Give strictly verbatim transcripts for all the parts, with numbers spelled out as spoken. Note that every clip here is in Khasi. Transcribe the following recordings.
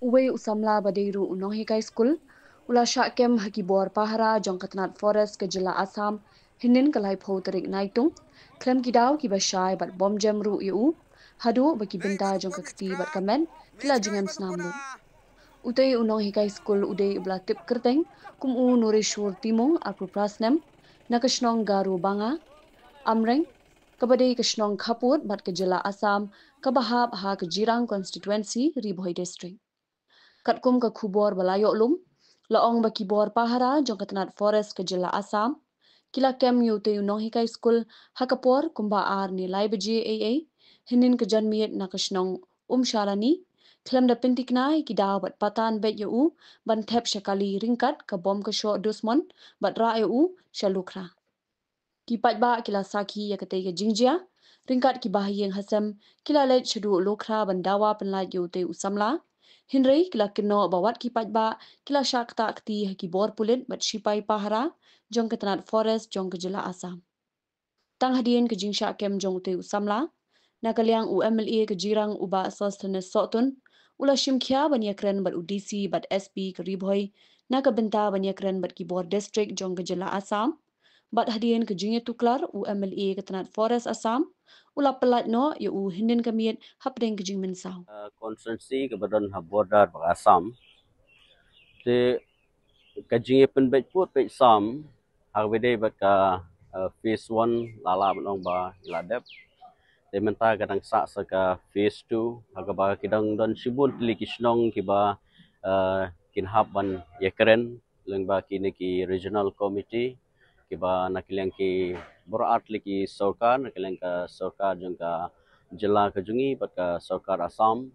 Uwei u samla ba dei ruh u nonghikai skul u la shah kem ha ki bor pahara jong ka tnat forest ka jylla Assam hynnin ka laiphew tarik Naitung, khlem ki daw kiba shai bad bom jem ruh ïa u, haduh ba ki bynta jong ka kti bad ka met ki la jingem snam lut. Utei u nonghikai skul u dei uba la tip kyrteng kum u Norishur Timung, arphew phra snem, na ka shnong Garo Banga, Amreng, kaba dei ka shnong khapud bad ka jylla Assam kaba hap ha ka Jirang constituency, Ri Bhoi district. Katkum ka khubor ba la ïoh lum, la ong ba ki bor pahara jong ka tnat forest ka jylla Assam ki la kem ïa utei u nonghikai skul ha ka por kumba ar ne lai baje ei ei hynnin ka janmiet na ka shnong Umsharani, khlem da pynthikna ïa ki daw bad patan beit ïa u ban thep sha kali ryngkat ka bom ka shoh dusmon bad rah ïa u sha Lukhra. Ki paidbah ki la sakhi ïa katei ka jingjia, ryngkat ki bahaïing hasem ki la leit shaduh Lukhra ban dawa pynlait ïa utei u samla. Hynrei ki la kynnoh ba wat ki paidbah ki la shah ktah kti ha ki bor pulit bad shipai pahara jong ka tnat forest jong ka jylla Assam. Tang hadien ka jingshah kem jong utei u samla, na ka liang u M L A ka Jirang u Bah Sosthenes Sohtun u la shim khia ban ïakren bad u D C bad S P ka Ri Bhoi na ka bynta ban ïakren bad ki bor district jong ka jylla Assam. Bad hadien ka jingïatuklar, u M L A ka tnat forest Assam u la pynlait noh ïa u hynnin ka miet hapdeng ka jingmynsaw. Uh, constituency kaba don ha border bad Assam. Te ka jingïapynbeit pud beit sam ha kaba dei bad ka, uh, phase one la lah ban ong ba la dep. Te mynta ka dang sah sa ka phase two ha kaba ki dang don shibun tylli ki shnong kiba, uh, kin hap ban ïakren lyngba kine ki regional committee kiba na ka liang ki baroh artylli ki sorkar, na ka liang ka sorkar jong ka jylla ka jong ngi bad ka sorkar Assam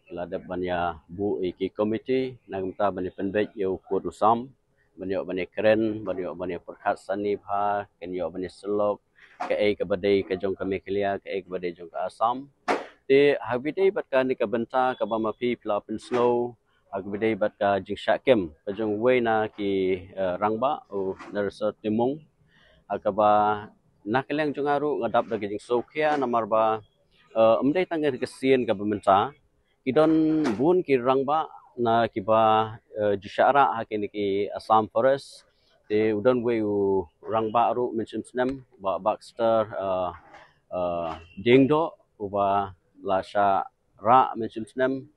ki la dep ban ïabuh ïa ki committee na ka bynta ban ïapynbeit ïa u pud u sam, ban ïoh ban ïakren, ban ïoh ban ïapyrkhat sani bha, kin ïoh ban ïasyllok kaei kaba dei ka jong ka Meghalaya, kaei kaba dei jong ka Assam. Te ha kaba dei bad kane ka bynta kaba ma phi phi la pynsngew, ha kaba dei bad ka jingshah kem ka jong uwei na ki, eh, rangbah, u Narisar Timung, ha kaba na ka liang jong nga ruh nga dap da ka jingsngewkhia namar ba, eh, ym dei tang ka sien kaba mynta, ki don bun ki rangbah na kiba, eh, ju shah rah ha kine ki Assam Forest. Te u don uwei u rangbah ruh mynshem snem, Bah Baxter, eh, eh, Diengdoh, uba la shah rah mynshem snem.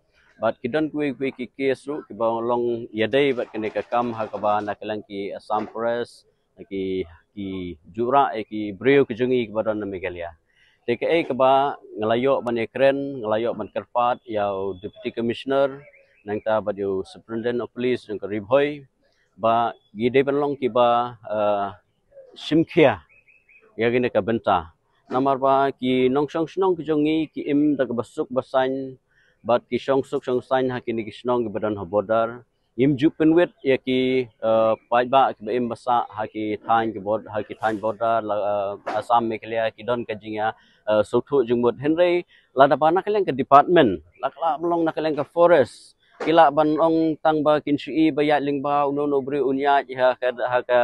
Bad ki don kiwei kiwei ki case ruh kiba long ïadei bad kane ka kam ha kaba na ka liang ki Assam Forest ki, ki ju rah ïa ki briew ki jong ngi kiba don na Meghalaya. Te kaei kaba nga la ïoh ban ïakren, nga la ïoh ban kyrpad ïa u Deputy Commissioner, nangta bad ïa u Superintendent of Police jong ka Ri Bhoi, ba ki dei ban long kiba, eh, shim khia ïa kine ka bynta. Namar ba ki nongshong shnong ki jong ngi ki im da kaba suk ba saiñ, bad ki shong suk shong saiñ ha kine ki shnong kiba don ha border. Ngim ju pynwit ïa ki, eh, paidbah kiba im ba sah ha ki thaiñ ki bor-, ha ki thaiñ border la, eh, Assam Meghalaya ki don ka jingïa, eh, sngewthuh jingmut. Hynrei lada ba na ka liang ka department, la ka lah ban long na ka liang ka forest, ki lah ban ong tang ba kin shu i ba ïaid lyngba, uno uno u briew un ïaid ha ka, ha ka,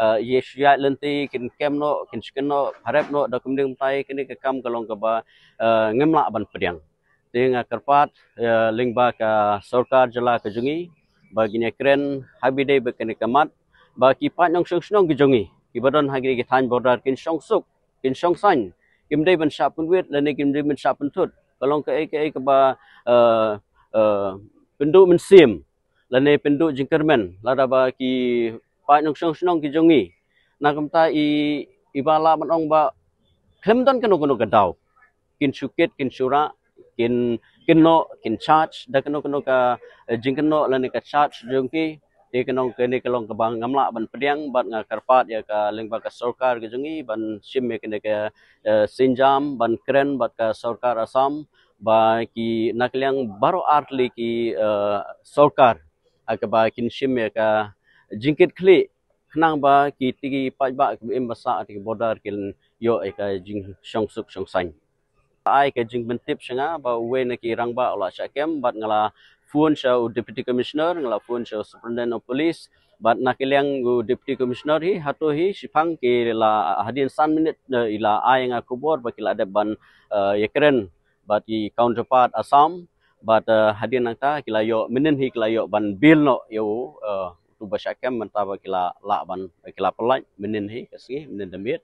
eh, ïa shu ïaid lynti, kin kem noh, kin shu kem noh, pharep noh, da kumne kumtai, kane ka kam ka long kaba, eh, ngim lah ban pdiang. Te nga kyrpad, eh, lyngba ka sorkar jylla ka jong ngi ba kin ïakren ha kaba dei bad kane ka mat, ba ki paid nongshong shnong ki jong ngi kiba don ha kine ki thaiñ border kin shong suk, kin shong saiñ, kim dei ban shah pynwit lane kim dei ban shah pynthut. Ka long kaei kaei kaba, eh, eh, pynduh mynsiem lane pynduh jingkyrmen lada ba ki paid nongshong shnong ki jong ngi. Na kumta i, i ba lah ban ong ba khlem don kano kano ka daw, kin shu kit, kin shu rah, kin, kin kynnoh, kin charge da kano kano ka, eh, jingkynnoh lane ka charge jong ki. Te kane, kane ka long kaba ngam lah ban pdiang, bad nga kyrpad ïa ka lyngba ka sorkar ka jong ngi ban shim ïa kane ka, eh, sienjam, ban kren bad ka sorkar Assam ba ki na ka liang baroh artylli ki, eh, sorkar ha kaba kin shim ïa ka jingkitkhlieh khnang ba kitei ki paidbah kiba im ba sah ha ki border kin ïoh ïa ka jingshong suk shong saiñ. Ai ka jingpyntip sha nga ba uwei na ki rangbah u la shah kem, bad nga la phone sha u Deputy Commissioner, nga la phone sha u Superintendent of Police, Bad na ki liang u Deputy Commissioner hi, hato hi, shiphang ki la hadien san minit, eh, i la ai nga khubor ba ki la dep ban, eh, ïakren bad ki counterpart Assam, bad, eh, hadien nangta ki la ïoh, mynnin hi ki la ïoh ban bail noh ïa u, eh, uto ba shah kem, mynta ba ki la lah ban, ki la pyllait mynnin hi ka sngi, mynnin da miet.